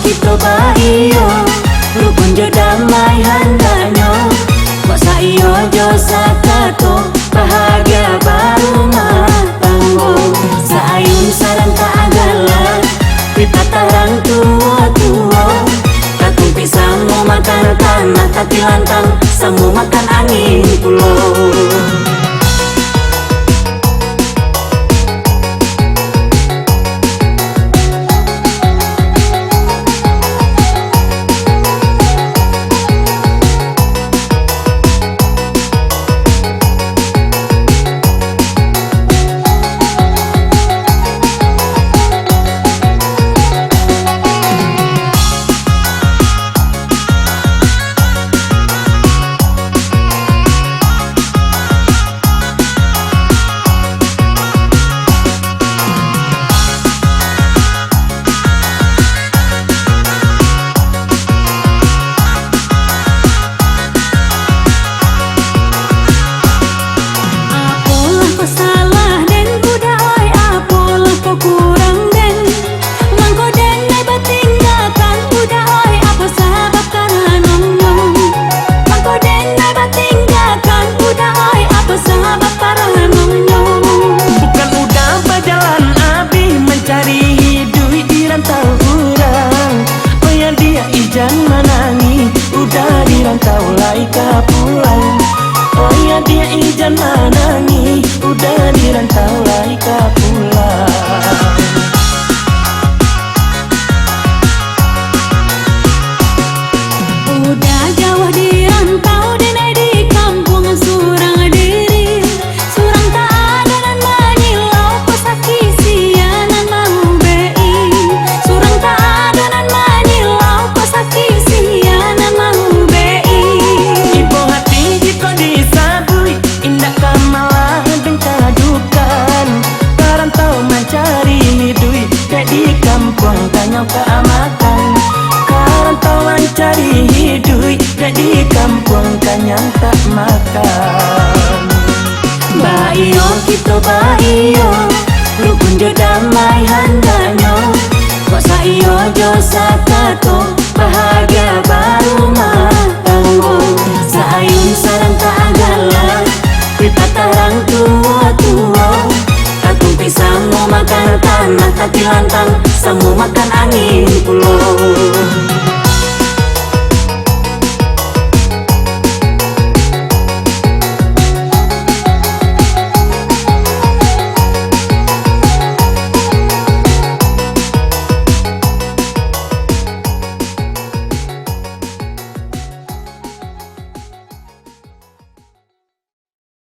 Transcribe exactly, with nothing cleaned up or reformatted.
Kito baiyo, rukun jo damai handaknyo. Kok saiyo jo sakato, bahagia barumah tanggo. Saayun sarantak agalak, dipatah rang tuo-tuo. Tatumpik samo makan tanah, tatilantang samo makan angin pulo. Apolah ko salah den, budak oi, apolah ko kurang den? Mangko den ai batinggakan, budak oi, apo sabab karanonyo? Mangko den ai batinggakan, budak oi, apo sabab karanonyo? Bukan udah bajalan abih mancari hiduik di rantau urang. Oi adiak, ijan manangih, udah di rantau lai ka pulang. Oi adiak, ijan manangih, udah di rantau lai ka pulang. Udah jauah di rantau, den ai di kampuang surang diri. Surang tak ado nan manyilau, ko sakik sia nan maubek-i. Surang tak ado nan manyilau, ko sakik sia nan maubek-i. Ibo hati jikok disabuik, indak ka malah den kadukan. Ka rantau mancari hiduik, dek di kampuang tanyau tak makan. Ka rantau mancari hiduik, dek di kampuang tanyau tak makan. Baiyo kito baiyo, rukun jo damai handaknyo. Kok saiyo jo sakato, bahagia barumah tanggo. Saayun sarantak agalak, dipatah rang tuo-tuo. Tatumpik samo makan tanah, tatilantang samo makan angin pulo.